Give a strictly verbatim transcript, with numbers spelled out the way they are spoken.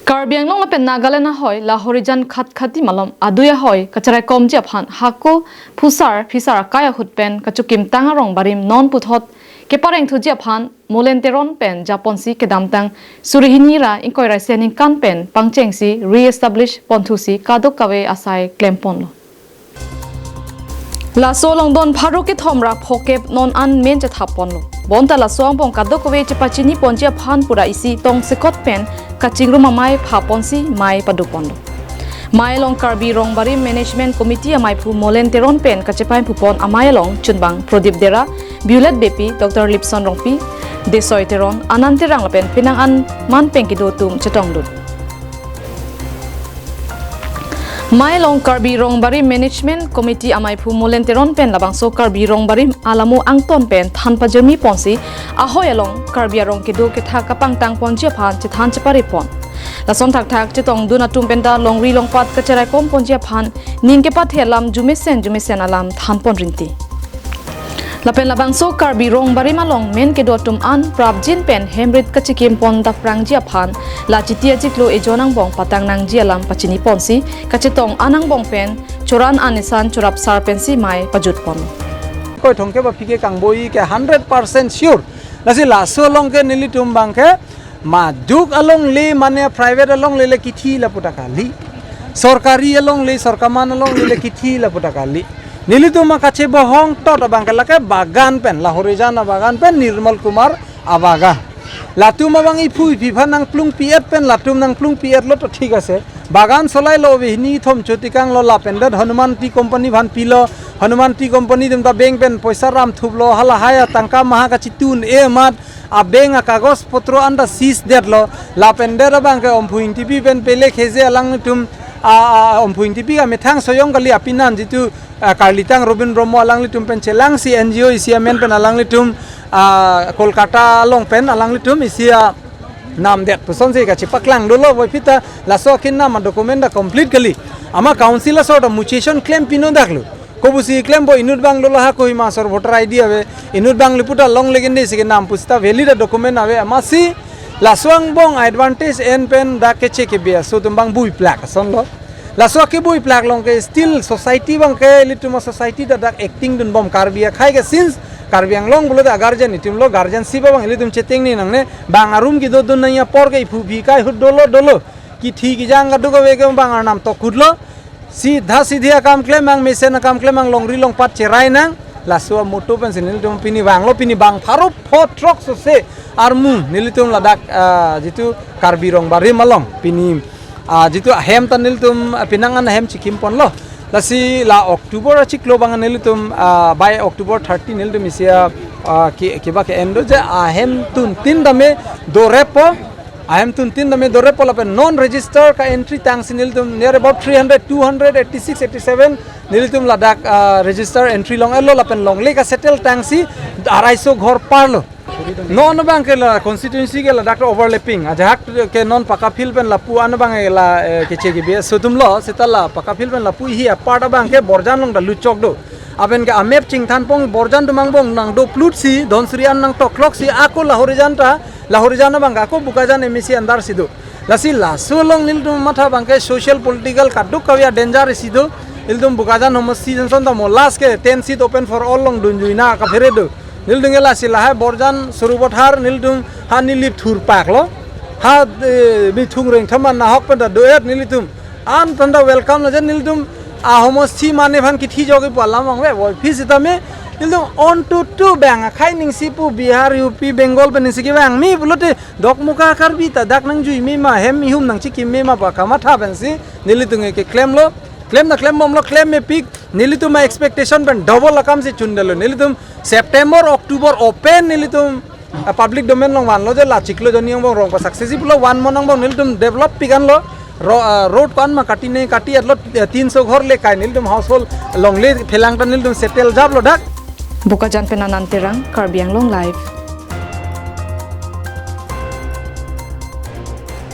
Karbi Anglong lapen Nagaland ahoi Lahorijan khatkhati malom adui ahoi kacharaikomji aphan hako phusar phisar akai ahut pen kachokimtang arong barim non puthot keparengthuji aphan Molen Teron pen japonsi kedamtang suri hini ra ingkoi ra isi aningkan pen pangchengsi re-establish ponthusi kadokave asai klemponlo. Laso along don pharo kethom ra phokep non an men chethaponlo. Bonta laso angbong kadokave chepachiniponji aphan pura isi tongsekot pen kachingrum amei phaponsi mei padoponlo. Mei along Karbi Rongbarim Management Committee amaiphu Molen Teron pen kachepainphupon amei along chunbang Prodip Dera, Violet Beypi, Doctor Lipson Rongpi, Desoi Teron, Anand Terang lapen penang an man pen kedo atum chetongdun. Mei along Karbi Rongbarim Management Committee amaiphu Molen Teron pen labangso Karbi Rongbarim alamo angton pen than pajirmi ponsi ahoi along Karbi arong kedo kethak kapangtang ponji aphan chethan cheparepon. Lason thakthak chetongdun atum penta longri longpat kacharaikom ponji aphan ning kepathe alam jumesen jumesen alam thanpon rinti. Lapen labangso Karbi Rongbarim along men kedo atum an prapjin pen hemrit kachikimpon daphrangji aphan la Chiti achiklo ejon angbong patang nangji alam pachiniponsi kachetong an angbong pen choran an isan chorap sar pensi mei pajutpon. Koi thongke ba phike kangboi ke hundred percent sure. Lasi laso along ke nelitum abangke majok alongle mane private alongle le kithi lapu ta kali. Sorkari alongle, sorkar aman alongle le kithi lapu ta kali. Nelitum akachebohong tot abangke lake bagan pen, Lahorijan abagan pen Nirmal Kumar abagan. Latum abang iphu iphi aphan nangplung pi-et pen latum nangplung pi-etlo to thik ase. Bagan solailo ave hini thom chotikanglo lapen det Hanuman Tea Company aphan pilo. Hanuman Tea Company atum ta bank pen poisa ramthuplo, halahai atangka maha kachitun-e amat abeng akagos potro anta seize detlo, lapen det abangke Omphu Ingtipi pen Pele Kheze alanglitum, a, a, Omphu Ingtipi amethang soyong kali apinan jitu, a, Karlitang Robin Brahma alanglitum pen chelangsi N G O isi amen pen alanglitum, a, Kolkata along pen alanglitum isi anam det pusonsi kachipaklang dolo, voiphit ta laso akin nam a document ta complete kali. Amat council asor ta mutation claim pinon daklo. Kopusi klempo inut abang dolo ha Kohima asor voter I D ave, inut abang lapu ta longle kende si kenam pusi ta valid a document ave amatsi laso angbong advantage en pen dak keche kebe aso atum abang buiplak asonlo. Laso akebui plak along ke still society abangke ilitum a society ta dak acting dunbom Karbi akhei ke since Karbi Anglong pulote a guardian itumlo guardianship abang ilitum chetengne nangne bang arum kedodun nangji apor ke iphu iphi akai ahut dolo dolo. Kithi kejang kadokave ke bang arnam tokhutlo. Sidha sidhi akam klemang, mesen akam klemang, longri longpat cherai nang. Laso a motto pensi nelitum pini vanglo, pini bang pharo pho throk sose armu nelitum ladak, ah, jitu Karbi Rongbarim along pini, ah, jitu ahem ta nelitum, ah, penang an ahem chikimponlo. Lasi la October achiklo abang nelitum, ah, by October thirty nelitum isi a, ah, ki, kiba ke-en do je ahem tuntin tame dorepo. Ahem tuntin tame dorepo lapen non register ka entry tangsi nelitum near about three hundred, two hundred eighty-six, eighty-seven nelitum ladak, ah, register entry long-etlo lapen longle ka settle tangsi araiso ghor parlo. Non abangke la constituency ke ladak overlapping. Ajahak ke non Pakapil pen lapu an abang la, eh, keche kebe aso atumlo, seta la Pakapil pen lapu hi apart abangke Borjan along ta lutchok do. Aben ke amep chingthanpon Borjan atum angbong nangdoplutsi, Dhansiri an nangtokloksi, ako Lahorijan ta, Lahorijan abangke ako Bokajan M A C under si do. Lasi laso along nelitum matha abangke social political kadokave a danger si do. Ilitum Bokajan homosti Johnson ta mo last ke ten seat open for all along dunjuina kaphere do. Nelitum ke lasi lahai Borjan Sarupathar nelitum ha nilip thurpaklo. Ha, eh, bithung rengtham an nahok pen ta do-et nelitum. An tanda welcome lo je nelitum ahomosti mane aphan kithi jogi pu alam vangve, voiphit sitame nelitum on to to bang akhei ningsi pu Bihar, U P, Bengal pen ningsi kevangme pulote Dokmoka Karbi ta dak nangjui mema, hem ihum nangchikim mema pu kamatha pensi nelitum ke klemlo, klem na klembomlo, klem mepik, nelitum a expectation pen double akam si chundelo, nelitum September, October open nelitum a public domain along vanlo je la chiklo jonni angbong rong pa success pulo one month angbong nelitum develop pikanlo ro-, ah, road ko-an ma kati ne kati-etlo, eh, tinso ghor le kai nelitum household longle phelang ta nelitum settle japlo dak. Bokajan pen Anand Terang, Karbi Anglong Live.